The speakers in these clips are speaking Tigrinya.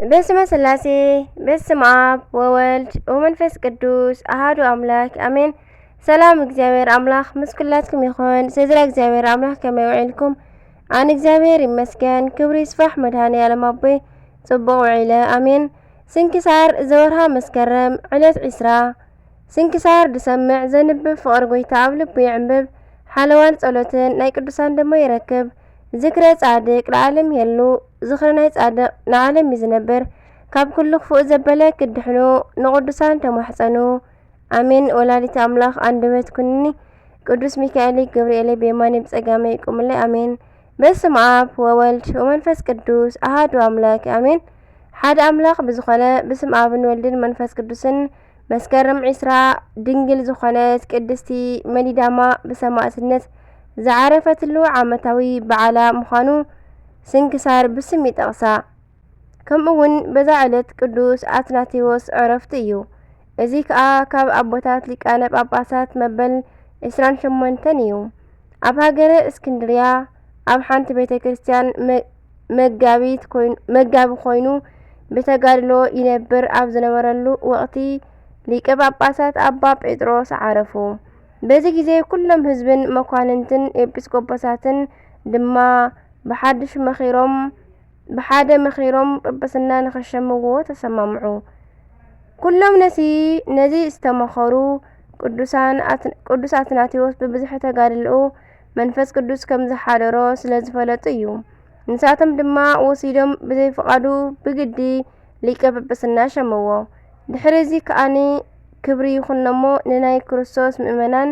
በስመ ስላሴ፣ በስመ ኣብ ወወልድ ወመንፈስ ቅዱስ ኣሃዱ ኣምላክ ኣሜን። ሰላም እግዚኣብሔር ኣምላክ ምስ ኩላትኩም ይኹን። ስድራ እግዚኣብሔር ኣምላክ ከመይ ውዒልኩም? ኣን እግዚኣብሔር ይመስገን፣ ክብሪ ይስፋሕ መድሃኔ ዓለም ኣቦይ፣ ጽቡቕ ውዒለ ኣሜን። ስንክሳር ዘወርሃ መስከረም ዕለት ዒስራ። ስንክሳር ድሰምዕ ዘንብብ ፍቕሪ ጎይታ ኣብ ልቡ የዕንብብ፣ ሓለዋን ጸሎትን ናይ ቅዱሳን ደሞ ይረክብ። ዝክረ ጻድቅ ለዓለም የሉ፣ ዝኽሪ ናይ ጻድቕ ንዓለም እዩ ዝነብር። ካብ ኩሉ ክፉእ ዘበለ ክድሕኑ ንቕዱሳን ተማሕጸኑ። ኣሜን። ወላዲተ ኣምላኽ ኣንደበት ኩንኒ፣ ቅዱስ ሚካኤል ገብርኤል ብየማነይ ብጸጋመይ ይቁምለይ። ኣሜን። በስመ ኣብ ወወልድ ወመንፈስ ቅዱስ ኣሃዱ ኣምላክ ኣሜን። ሓደ ኣምላኽ ብዝኾነ ብስም ኣብን ወልድን መንፈስ ቅዱስን መስከረም ዒስራ ድንግል ዝኾነት ቅድስቲ መሊዳማ ብሰማእትነት ዝዓረፈትሉ ዓመታዊ በዓላ ምዃኑ ስንክሳር ብስም ይጠቕሳ። ከምኡ እውን በዛ ዕለት ቅዱስ ኣትናቴዎስ ዕረፍቱ እዩ። እዚ ከኣ ካብ ኣቦታት ሊቃነ ጳጳሳት መበል ዕስራን ሸሞንተን እዩ። ኣብ ሃገረ እስክንድርያ ኣብ ሓንቲ ቤተ ክርስቲያን መ-፣ መጋቢት ኮይኑ፣ መጋቢ ኮይኑ ብተጋድሎ ይነብር ኣብ ዝነበረሉ ወቕቲ ሊቀ ጳጳሳት ኣባ ጴጥሮስ ዓረፉ። በዚ ግዜ ኩሎም ህዝብን መኳንንትን ኤጲስቆጶሳትን ድማ ብሓድሽ መኺሮም፣ ብሓደ መኺሮም ጵጵስና ንኸሸምዎ ተሰማምዑ። ኩሎም ነቲ፣ ነዚ ዝተመኸሩ ቅዱሳን ኣት-፣ ቅዱስ ኣትናቴዎስ ብብዝሒ ተጋድልኡ መንፈስ ቅዱስ ከም ዝሓደሮ ስለ ዝፈለጡ እዩ። ንሳቶም ድማ ወሲዶም ብዘይ ፍቓዱ ብግዲ ሊቀ ጵጵስና ሸምዎ። ድሕሪ እዚ ከኣኒ ክብሪ ይኹን እሞ ንናይ ክርስቶስ ምእመናን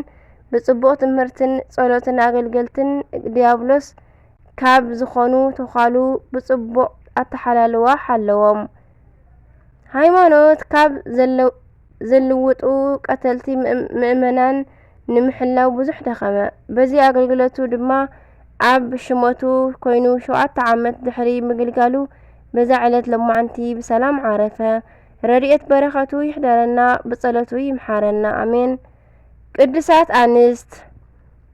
ብጽቡቕ ትምህርትን ጸሎትን ኣገልገልትን ዲያብሎስ ካብ ዝኾኑ ተዃሉ ብጽቡቕ ኣተሓላልዋ ሓለዎም። ሃይማኖት ካብ ዘለ-፣ ዘልውጡ ቀተልቲ ምእም-፣ ምእመናን ንምሕላው ብዙሕ ደኸመ። በዚ ኣገልግሎቱ ድማ ኣብ ሽመቱ ኮይኑ ሸውዓተ ዓመት ድሕሪ ምግልጋሉ በዛ ዕለት ለማዕንቲ ብሰላም ዓረፈ። ረድኤት በረኸቱ ይሕደረና፣ ብጸሎቱ ይምሓረና። ኣሜን። ቅዱሳት ኣንስት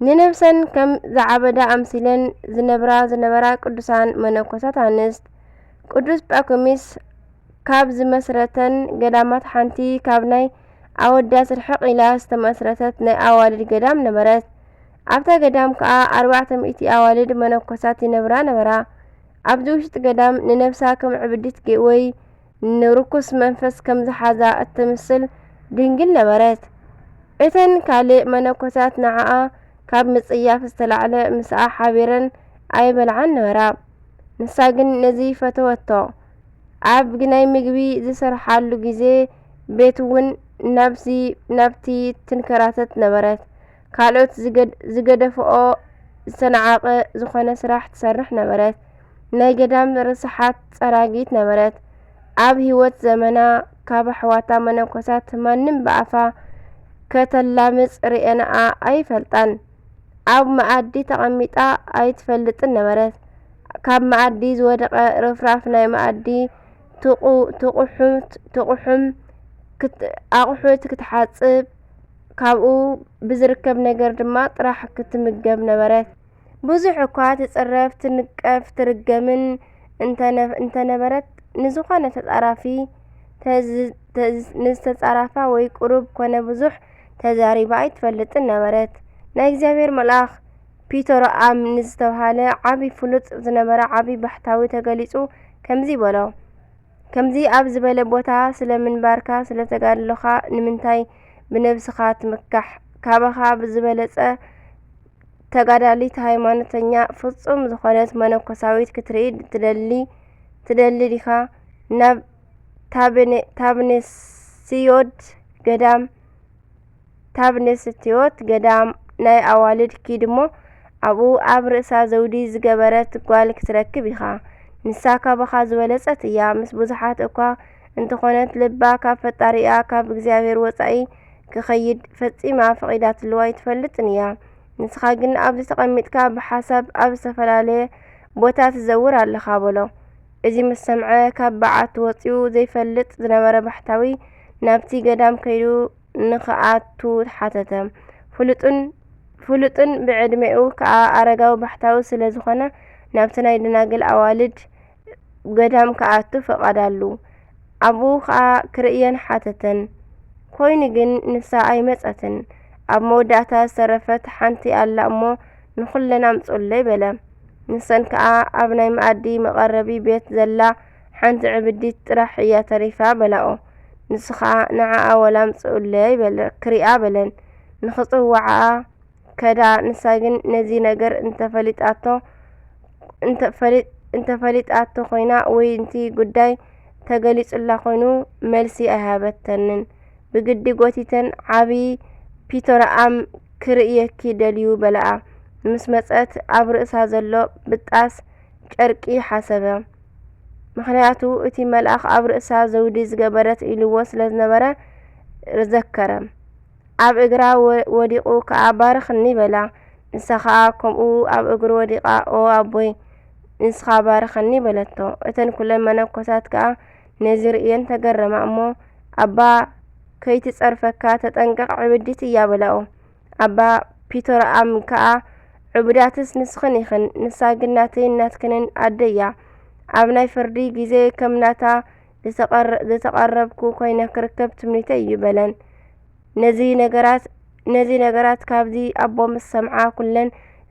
ንነብሰን ከም ዝዓበዳ ኣምሲለን ዝነብራ ዝነበራ ቅዱሳን መነኮሳት ኣንስት። ቅዱስ ጳኩሚስ ካብ ዝመስረተን ገዳማት ሓንቲ ካብ ናይ ኣወዳት ርሕቕ ኢላ ዝተመስረተት ናይ ኣዋልድ ገዳም ነበረት። ኣብታ ገዳም ከኣ ኣርባዕተ ሚእቲ ኣዋልድ መነኮሳት ይነብራ ነበራ። ኣብዚ ውሽጢ ገዳም ንነብሳ ከም ዕብዲት ገ-፣ ወይ ንርኩስ መንፈስ ከም ዝሓዛ እትምስል ድንግል ነበረት። እተን ካልእ መነኮሳት ንዓኣ ካብ ምጽያፍ ዝተላዕለ ምስኣ ሓቢረን ኣይበልዓን ነበራ። ንሳ ግን ነዚ ፈተወቶ። ኣብ ናይ ምግቢ ዝሰርሓሉ ግዜ ቤት እውን ናብዚ ናብቲ ትንከራተት ነበረት። ካልኦት ዝገድ-፣ ዝገደፍኦ ዝተናዓቐ ዝኾነ ስራሕ ትሰርሕ ነበረት። ናይ ገዳም ርስሓት ጸራጊት ነበረት። ኣብ ህይወት ዘመና ካብ ኣሕዋታ መነኮሳት ማንም ብኣፋ ከተላምጽ ርእየንኣ ኣይፈልጣን። ኣብ መኣዲ ተቐሚጣ ኣይትፈልጥን ነበረት። ካብ መኣዲ ዝወደቐ ርፍራፍ ናይ መኣዲ ትቑ-፣ ትቑሑት-፣ ትቑሑም ክት-፣ ኣቑሑት ክትሓጽብ፣ ካብኡ ብዝርከብ ነገር ድማ ጥራሕ ክትምገብ ነበረት። ብዙሕ እኳ ትጽረፍ፣ ትንቀፍ፣ ትርገምን እንተነ-፣ እንተነበረት፣ ንዝኾነ ተጻራፊ ተዝ-፣ ተዝ-፣ ንዝተጻራፋ ወይ ቁሩብ ኮነ ብዙሕ ተዛሪባ ኣይትፈልጥን ነበረት። ናይ እግዚኣብሔር መልኣኽ ፒተር ኣም ንዝተብሃለ ዓቢ ፍሉጥ ዝነበረ ዓቢ ባሕታዊ ተገሊጹ ከምዚ በሎ፣ ከምዚ ኣብ ዝበለ ቦታ ስለ ምንባርካ፣ ስለ ተጋድሎኻ ንምንታይ ብነብስኻ ትምካሕ? ካባኻ ብዝበለጸ ተጋዳሊት ሃይማኖተኛ ፍጹም ዝኾነት መነኮሳዊት ክትርኢ ትደሊ፣ ትደሊ ዲኻ? ናብ ታብነ-፣ ታብነስዮድ ገዳም፣ ታብነስትዮት ገዳም ናይ ኣዋልድ ኪድ እሞ ኣብኡ ኣብ ርእሳ ዘውዲ ዝገበረት ጓል ክትረክብ ኢኻ። ንሳ ካባኻ ዝበለጸት እያ። ምስ ብዙሓት እኳ እንተኾነት ልባ ካብ ፈጣሪኣ ካብ እግዚኣብሔር ወጻኢ ክኸይድ ፈጺማ ፈቒዳትሉ ኣይትፈልጥን እያ። ንስኻ ግን ኣብዚ ተቐሚጥካ ብሓሳብ ኣብ ዝተፈላለየ ቦታ ትዘውር ኣለኻ በሎ። እዚ ምስ ሰምዐ ካብ በዓቲ ወጺኡ ዘይፈልጥ ዝነበረ ባሕታዊ ናብቲ ገዳም ከይዱ ንኽኣቱ ሓተተ። ፍሉጥን፣ ፍሉጥን ብዕድሜኡ ከኣ ኣረጋዊ ባሕታዊ ስለ ዝኾነ ናብቲ ናይ ደናግል ኣዋልድ ገዳም ክኣቱ ፈቓድ ኣሉ። ኣብኡ ኸኣ ክርእየን ሓተተን። ኮይኑ ግን ንሳ ኣይመጸትን። ኣብ መወዳእታ ዝተረፈት ሓንቲ ኣላ እሞ ንኹለን ኣምጽኡለይ በለ። ንሰን ከኣ ኣብ ናይ መኣዲ መቐረቢ ቤት ዘላ ሓንቲ ዕብዲት ጥራሕ እያ ተሪፋ በላኦ። ንሱ ኸኣ ንዓኣ ወላ ኣምጽኡለይ በለ፣ ክሪኣ በለን። ንኽጽውዓኣ ከዳ፣ ንሳ ግን ነዚ ነገር እንተፈሊጣቶ እንተፈሊጣቶ ኮይና ወይ እቲ ጉዳይ ተገሊጹላ ኮይኑ መልሲ ኣይሃበተንን። ብግዲ ጎቲተን ዓቢ ፒቶራኣም ክርእየኪ ደልዩ በላኣ። ምስ መጸት ኣብ ርእሳ ዘሎ ብጣስ ጨርቂ ሓሰበ። ምኽንያቱ እቲ መልኣኽ ኣብ ርእሳ ዘውዲ ዝገበረት ኢልዎ ስለ ዝነበረ ዘከረ። ኣብ እግራ ወ- ወዲቑ ከኣ ባርኽኒ በላ። ንሳ ኸኣ ከምኡ ኣብ እግሩ ወዲቓ ኦ ኣቦይ ንስኻ ባርኸኒ በለቶ። እተን ኩለን መነኮሳት ከኣ ነዚ ርእየን ተገረማ እሞ ኣባ ከይትጸርፈካ ተጠንቀቕ ዕብዲት እያ በላኦ። ኣባ ፒቶርኣም ከኣ ዕቡዳትስ ንስኽን ኢኽን፣ ንሳ ግን ናተይን ናትክንን ኣደ እያ። ኣብ ናይ ፍርዲ ግዜ ከም ናታ ዝተቐረብኩ ኮይነ ክርከብ ትምኒተይ እዩ በለን። ነዚ ነገራት ነዚ ነገራት ካብዚ ኣቦ ምስ ሰምዓ ኩለን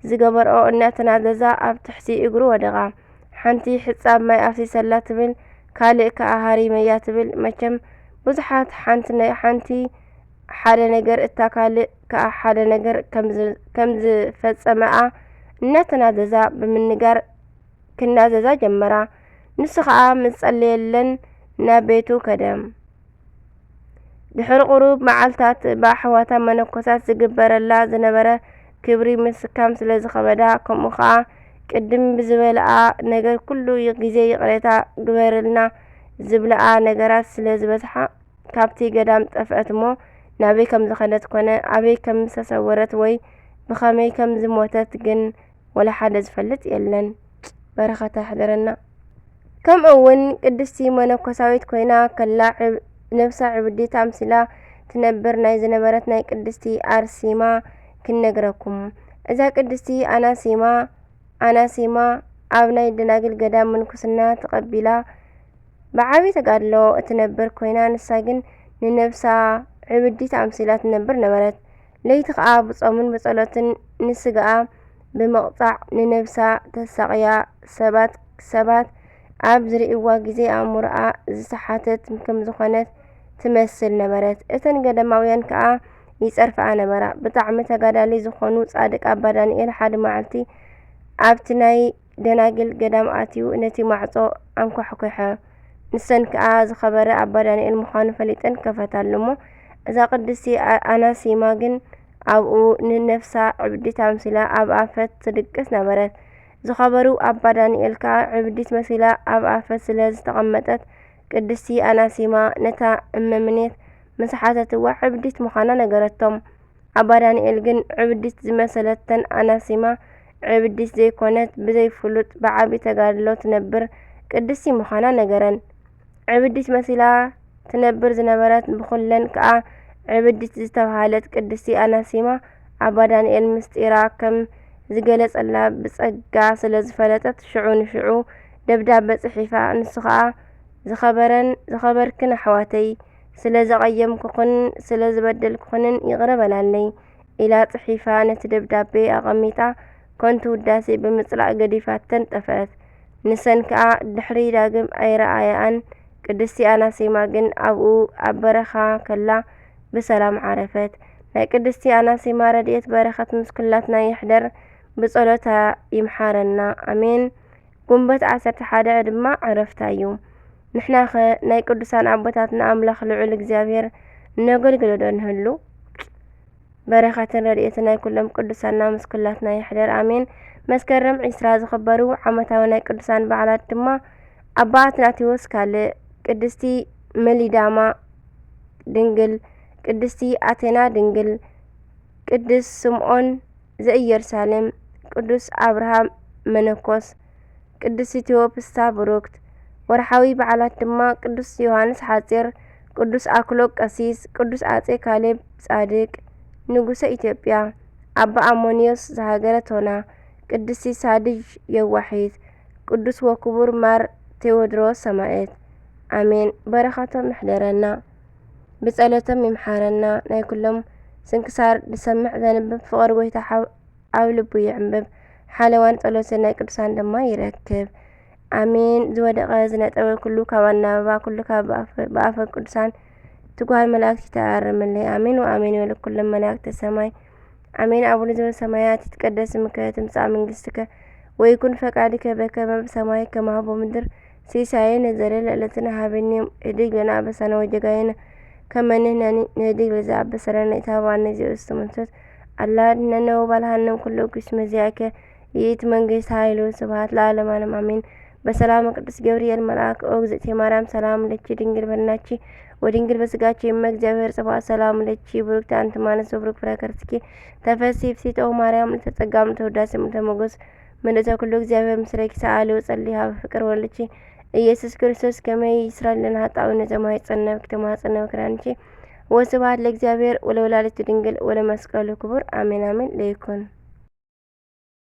ዝገበርኦ እናተናዘዛ ኣብ ትሕቲ እግሩ ወደቓ። ሓንቲ ሕጻብ ማይ ኣፍሲሰላ ትብል፣ ካልእ ከኣ ሃሪመያ ትብል። መቸም ብዙሓት ሓንቲ ናይ ሓንቲ ሓደ ነገር እታ ካልእ ከኣ ሓደ ነገር ከም ዝፈጸመኣ እናተናዘዛ ብምንጋር ክናዘዛ ጀመራ። ንሱ ኸኣ ምስ ጸለየለን ናብ ቤቱ ከደ። ድሕሪ ቁሩብ መዓልታት ብኣሕዋታ መነኮሳት ዝግበረላ ዝነበረ ክብሪ ምስካም ስለ ዝኸበዳ፣ ከምኡ ኸኣ ቅድም ብዝበልኣ ነገር ኩሉ ግዜ ይቕሬታ ግበርልና ዝብልኣ ነገራት ስለ ዝበዝሓ፣ ካብቲ ገዳም ጠፍአት እሞ ናበይ ከም ዝኸደት ኮነ ኣበይ ከም ዝተሰወረት ወይ ብኸመይ ከም ዝሞተት ግን ወላ ሓደ ዝፈልጥ የለን። በረኸታ ይሕደረና። ከምኡ እውን ቅድስቲ መነኮሳዊት ኮይና ከላ ነብሳ ዕብዲት ኣምሲላ ትነብር ናይ ዝነበረት ናይ ቅድስቲ ኣርሲማ ክንነግረኩም። እዛ ቅድስቲ ኣናሲማ ኣናሲማ ኣብ ናይ ደናግል ገዳም ምንኩስና ተቐቢላ ብዓቢ ተጋድሎ እትነብር ኮይና፣ ንሳ ግን ንነብሳ ዕብዲት ኣምሲላ ትነብር ነበረት። ለይቲ ኸኣ ብጾምን ብጸሎትን ንስጋኣ ብምቕጻዕ ንነብሳ ተሳቕያ፣ ሰባት ሰባት ኣብ ዝርእይዋ ግዜ ኣእምሮኣ ዝተሓተት ከም ዝኾነት ትመስል ነበረት። እተን ገዳማውያን ከኣ ይጸርፍኣ ነበራ። ብጣዕሚ ተጋዳሊ ዝኾኑ ጻድቅ ኣባ ዳንኤል ሓደ መዓልቲ ኣብቲ ናይ ደናግል ገዳም ኣትዩ ነቲ ማዕጾ ኣንኳሕኲሐ። ንሰን ከኣ ዝኸበረ ኣባ ዳንኤል ምዃኑ ፈሊጠን ከፈታሉ እሞ፣ እዛ ቅድስቲ ኣናሲማ ግን ኣብኡ ንነፍሳ ዕብዲት ኣምሲላ ኣብ ኣፈት ትድቅስ ነበረት። ዝኸበሩ ኣባ ዳንኤል ከኣ ዕብዲት መሲላ ኣብ ኣፈት ስለ ዝተቐመጠት፣ ቅድስቲ ኣናሲማ ነታ እመምኔት ምስ ሓተትዋ ዕብዲት ምዃና ነገረቶም። ኣባ ዳንኤል ግን ዕብዲት ዝመሰለተን ኣናሲማ ዕብዲት ዘይኮነት፣ ብዘይ ፍሉጥ ብዓቢ ተጋድሎ ትነብር ቅድስቲ ምዃና ነገረን። ዕብዲት መሲላ ትነብር ዝነበረት፣ ብኹለን ከኣ ዕብዲት ዝተባህለት ቅድስቲ ኣናሲማ ኣባ ዳንኤል ምስጢራ ከም ዝገለጸላ ብጸጋ ስለ ዝፈለጠት፣ ሽዑ ንሽዑ ደብዳበ ጽሒፋ፣ ንሱ ኸኣ ዝኸበረን ዝኸበርክን ኣሕዋተይ፣ ስለ ዘቐየምኩኽን ስለ ዝበደልኩኽንን ይቕረ በላለይ ኢላ ጽሒፋ ነቲ ደብዳቤ ኣቐሚጣ፣ ከንቱ ውዳሴ ብምጽላእ ገዲፋተን ጠፍአት። ንሰን ከኣ ድሕሪ ዳግም ኣይረኣያኣን። ቅድስቲ ኣናሲማ ግን ኣብኡ ኣብ በረኻ ከላ ብሰላም ዓረፈት። ናይ ቅድስቲ ኣናሲማ ረድኤት በረኸት ምስ ኩላትና ይሕደር፣ ብጸሎታ ይምሓረና። ኣሜን። ጉንበት ዓሰርተ ሓደ ድማ ዕረፍታ እዩ። ንሕናኸ ናይ ቅዱሳን ኣቦታትና ኣምላኽ ልዑል እግዚኣብሔር ነገልግሎ ዶ ንህሉ? በረኸትን ረድኤትን ናይ ኩሎም ቅዱሳንና ምስ ኩላትና ይሕደር፣ ኣሜን። መስከረም ዒስራ ዝኽበሩ ዓመታዊ ናይ ቅዱሳን በዓላት ድማ ኣባ ኣትናቴዎስ ካልእ፣ ቅድስቲ መሊዳማ ድንግል፣ ቅድስቲ ኣቴና ድንግል፣ ቅዱስ ስምዖን ዘኢየሩሳሌም፣ ቅዱስ ኣብርሃም መነኮስ፣ ቅድስቲ ቴዎፕስታ ብሩክት። ወርሓዊ በዓላት ድማ ቅዱስ ዮሃንስ ሓጺር፣ ቅዱስ ኣክሎግ ቀሲስ፣ ቅዱስ ኣጼ ካሌብ ጻድቅ ንጉሰ ኢትዮጵያ፣ ኣባ ኣሞንዮስ ዘሃገረ ቶና፣ ቅድስቲ ሳድጅ የዋሒት፣ ቅዱስ ወክቡር ማር ቴዎድሮስ ሰማዕት። ኣሜን። በረኸቶም ይሕደረና፣ ብጸሎቶም ይምሓረና። ናይ ኩሎም ስንክሳር ዝሰምዕ ዘንብብ ፍቕር ጎይታ ሓው-፣ ኣብ ልቡ ይዕንብብ። ሓለዋን ጸሎትን ናይ ቅዱሳን ድማ ይረክብ። ኣሜን። ዝወደቐ ዝነጠበ ኩሉ ካብ ኣናብባ፣ ኩሉ ካብ ብኣፈ-፣ ብኣፈ ቅዱሳን ትጓል መላእክት ይተኣረምለይ። ኣሜን ወኣሜን ይበሉ ኩሎም መላእክተ ሰማይ። ኣሜን። ኣቡነ ዘበሰማያት ይትቀደስ ስምከ ትምጻእ መንግስትከ ወይኩን ፈቃድከ በከመ በሰማይ ከማሁ በምድር። ሲሳየነ ዘለለ ዕለትነ ሀበነ ህድግ ለነ አበሳነ ወጌጋየነ ከመ ንሕነኒ ንህድግ ለዘአበሰ ለነ። ኢታብአነ እግዚኦ ውስተ መንሱት አላ አድኅነነ ወባልሐነ እምኩሉ እኩይ። እስመ ዚአከ ይእቲ መንግስት ኃይል ወስብሐት ለዓለመ ዓለም አሜን። በሰላመ ቅዱስ ገብርኤል መልአክ ኦ እግዝእትየ ማርያም ሰላም ለኪ ድንግል በድናኪ ወድንግል በስጋኪ እመ እግዚአብሔር ጸባኦት ሰላም ለኪ ብሩክቲ አንቲ እም አንስት ወብሩክ ፍሬ ከርስኪ ተፈሲ ፍሲቶ ማርያም ምልዕተ ጸጋ ምልዕተ ውዳሴ ምልዕተ ሞገስ ምልዕተ ኩሉ እግዚአብሔር ምስሌኪ ሰአሊ ወጸሊ ሀበ ፍቅር ወልድኪ ኢየሱስ ክርስቶስ ከመ ይስረይ ለነ ኃጣውኢነ ዘማይጸነብኪ ተማጸነብኪ ራንቺ። ወስብሐት ለእግዚአብሔር ወለወላዲቱ ድንግል ወለመስቀሉ ክቡር አሜን አሜን ለይኩን።